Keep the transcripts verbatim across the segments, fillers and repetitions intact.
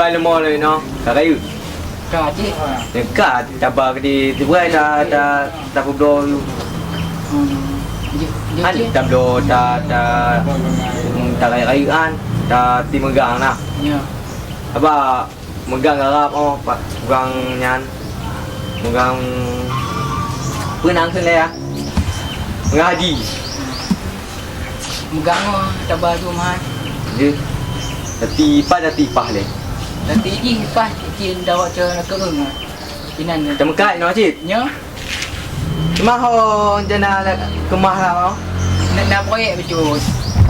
Pai leumô lé nyoe, ka rayeuk. Ka cit. Nyang ka taba keudéh, teubuai ta, ta, tapeubloe. Hmm. Jeuet, jeuet cit. Tabloe ta, ta, ta rayeuk-rayeuk an, ta timeugang na. Ya. Haba meugang Arab oh, Pak, meugang nyan. Meugang peue nan kheun lé ya? Meugang haji. Meugang oh, taba tu meuhan. Jeuet. Tapi pat tapi pah lé. Tapi jih pah cit dawat cara keueung. Inan. Tameukat inoe cit. Nyoe. Cuma ho jana keumah lah ho. Nak, nak proyek betul.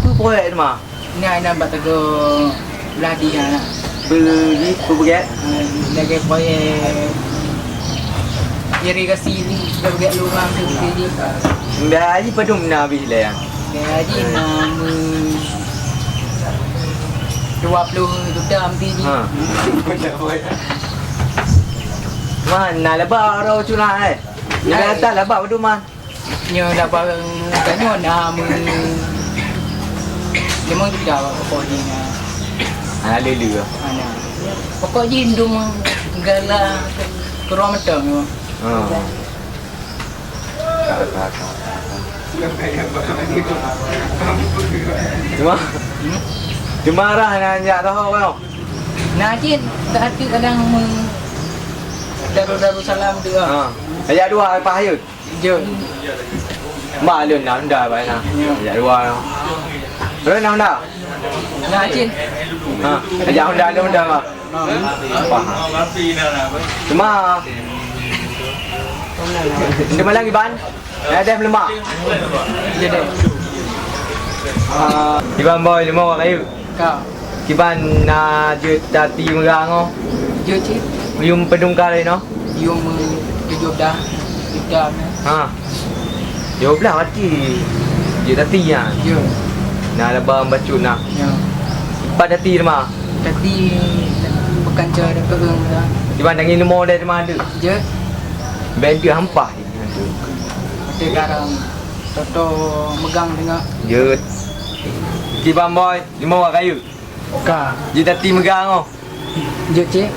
Tu proyek tu mah. Ina, ina bak teugok belah di ha. Beugi, beugi. Ha, lagèe proyek irigasi ni, beugi lubang tu, beugi. Dah haji padum na habis lah ya. Dah haji na dua puluh juta mesti di. Ha. Man, na leubah aro cuna eh. Nyoe laba padum man. Nyoe laba tanyoe na meu limong juta pokok jih na. Ana lele. Ana. Pokok jih dum gala keurong mantong nyoe. Ha. Cuma, hmm? Cuma rah na jak roh nyoe. Na cit, tak hati kadang daru-daru salam tu. Ha. Ayat dua lepas ayat. Jeuet. Mak lôn na honda bai na. Ya. Jak dua na. Lôn na honda. Na cit. Ha, jak honda lôn honda mak. Ha. Apa? Cuma untuk malam iban. Ada melemak. Jadi. Ah, iban boy lima orang kayu. Ka. Kiban na jeuet tati meurang oh. Jeuet cit. Yum peudong kali noh. Yum tujoh blah juta meh. Ha. Tujoh blah mati. Jeuet tati nyan. Ya. Na laba bacut na. Ya. Pat tati teuma. Tati bukan cara keueung dah. Kiban tangi leumo deh teuma tu. Jeuet. Bantu hampah. Mati garang. Toto megang tengah. Jeuet. Kiban boy, lima wak kayu. Ka. Jeuet tati megang oh. Jeuet cit.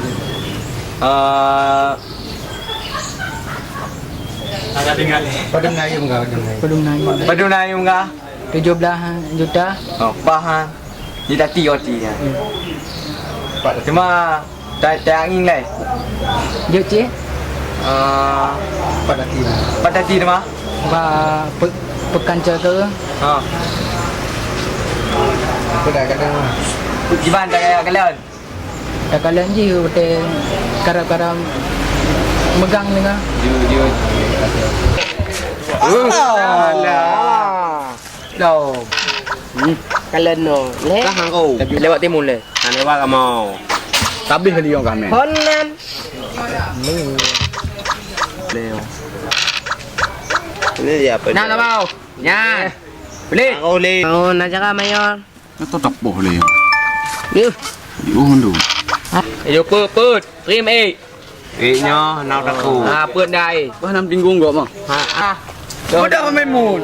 Ah. Padum na yum ka, padum na yum. Padum na yum. Padum na yum ka? Tujoh blah juta. Oh, pah ha. Jeuet tati oti ya. Hmm. Cuma tai tai angin lai. Jeuet cit. Ah. Pat tati. Pat tati teuma. Ba pe, pekan caka. Ha. Pekan caka. Kiban tak kaya kalian. Takalon jih watèe karab-karab megang teungoh. Jeuet, jeuet. Alah. Lom. Hmm. Kalon no. Leh. Kah hangko. Lewat timun leh. Ha, lewat kamoe. Tabih kali yong kami. Honan. Leo. Ini siapa? Nah, tak mau. Nyan. Boleh. Hangko leh. Oh, nak cakap mayor. Nyoe tapoh lé. Yuh. Yuh ndu. Ayo peuet, peuet. Trim eh. Eh nyoe nau takue. Ha, peuet dai. Wah nam tinggung gok mah. Ha, ah. Udah Maimun.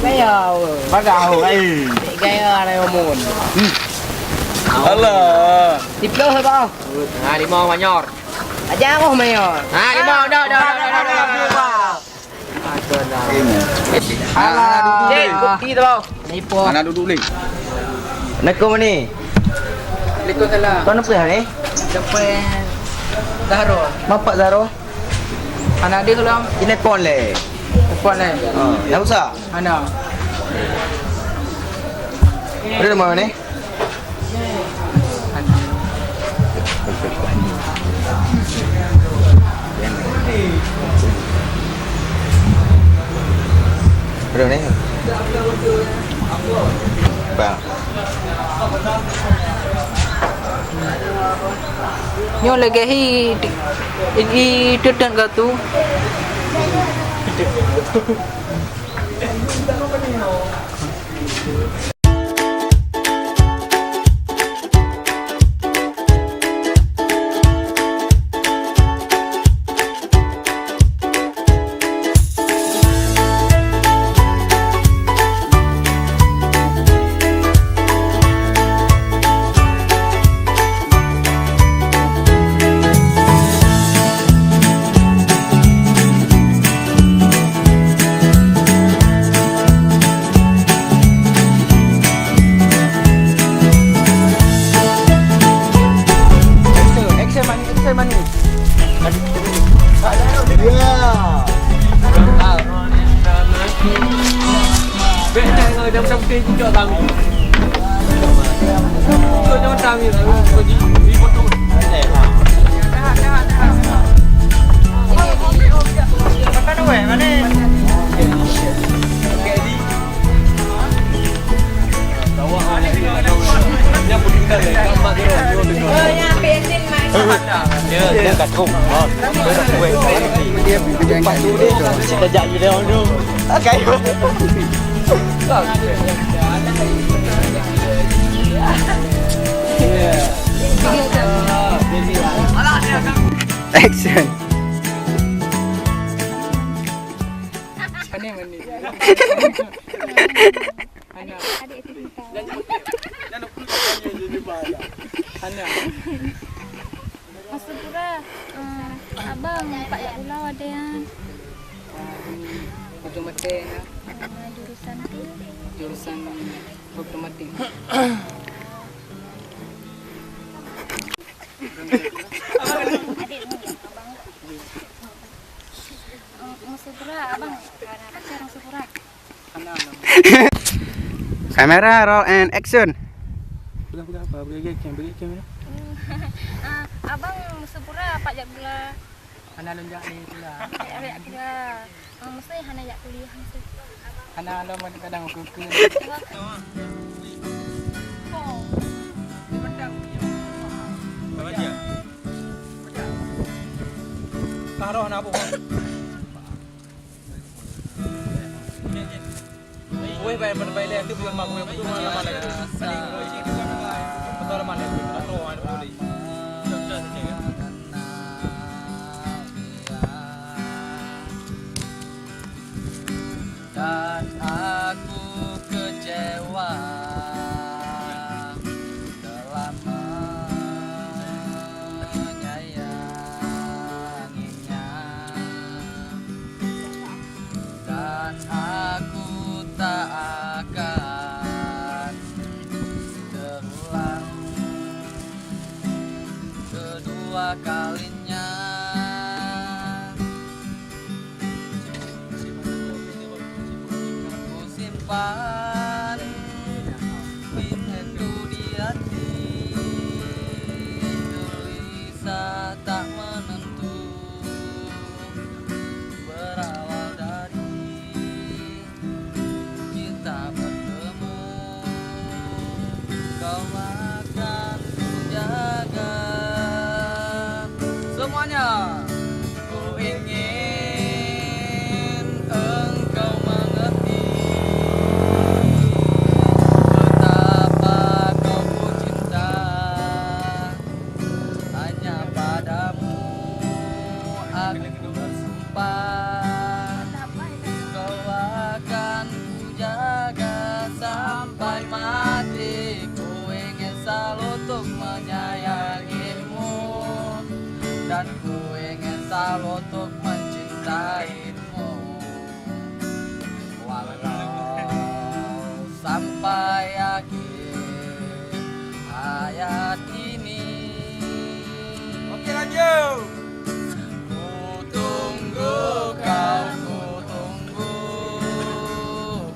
Ayo. Padahal eh. Gaya Maimun. Alah. Siploh apa? Ha, lima mayor. Aja roh mayor. Ha, lima dah dah dah dah dah. Alah. Cek, bukti tu. Nipu. Mana duduk ni? Assalamualaikum ni. Waalaikumsalam. Kau nak pergi ni? Depan Zahro. Mapak Zahro? Anak dia kalau ini pon le. Pon le. Ha, dah usah. Ana. Ada nama ni? Aduh, ni. Bang. Nyoe lagèe hi, hi, hi, teuteuet gatu. Action. Mana, mana? Mana? Mana? Masa pura, eh, abang, Pak Yak Pulau ada yang Otomatik, ya. Eh, jurusan tu? Jurusan otomatik. Adik, abang. Eh, masa pura, abang, karena pacar masa pura. Kamera, roll and action. Pegang, pegang apa? Pegang, pegang, pegang, pegang. Ah, abang, masa pura, Pak Jak Gula. Hana lôn jak lé pula. Jak, jak pula. Ah, mesti hana jak kuliah mesti. Hana lôn kadang ukur-ukur. Taroh na buah. Weh, bai, bai, bai, leh, tu bukan mak gue, betul malam malam. Betul malam malam. Betul malam boleh. Dan aku kecewa telah menyayanginya. Dan aku tak akan terulang kedua kalinya. Ku simpan pintu di hati, gelisah tak menentu. Berawal dari kita bertemu, kau akan kujaga. Semuanya, ku ingin engkau mengerti betapa kau ku cinta. Hanya padamu aku bersumpah, kau akan kujaga sampai mati. Ku ingin selalu untuk menyayangimu, dan ku ingin selalu untuk mencintaimu. Walau sampai akhir hayat ini. Oke, lanjut. Ku tunggu kau, ku tunggu,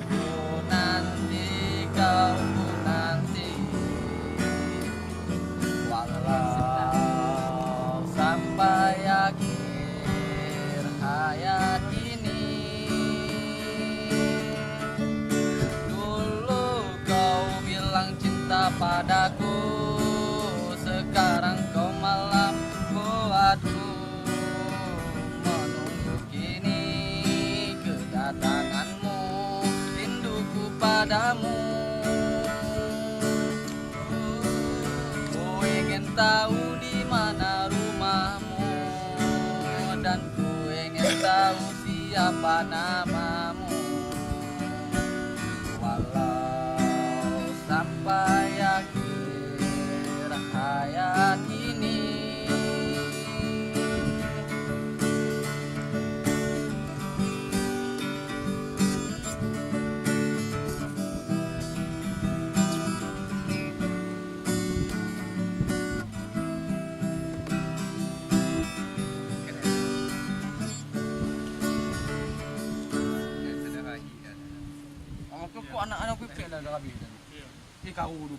ku nanti kau, ku nanti. Walau sampai akhir hayat ini. Dulu kau bilang cinta padaku, sekarang kau malah buatku menunggu kini kedatanganmu, rinduku padamu. Ku ingin tahu di mana rumahmu, dan ku ingin tahu siapa namamu. Walau sampai akhir hayat ini. Dah habis dah. Ni kau dulu.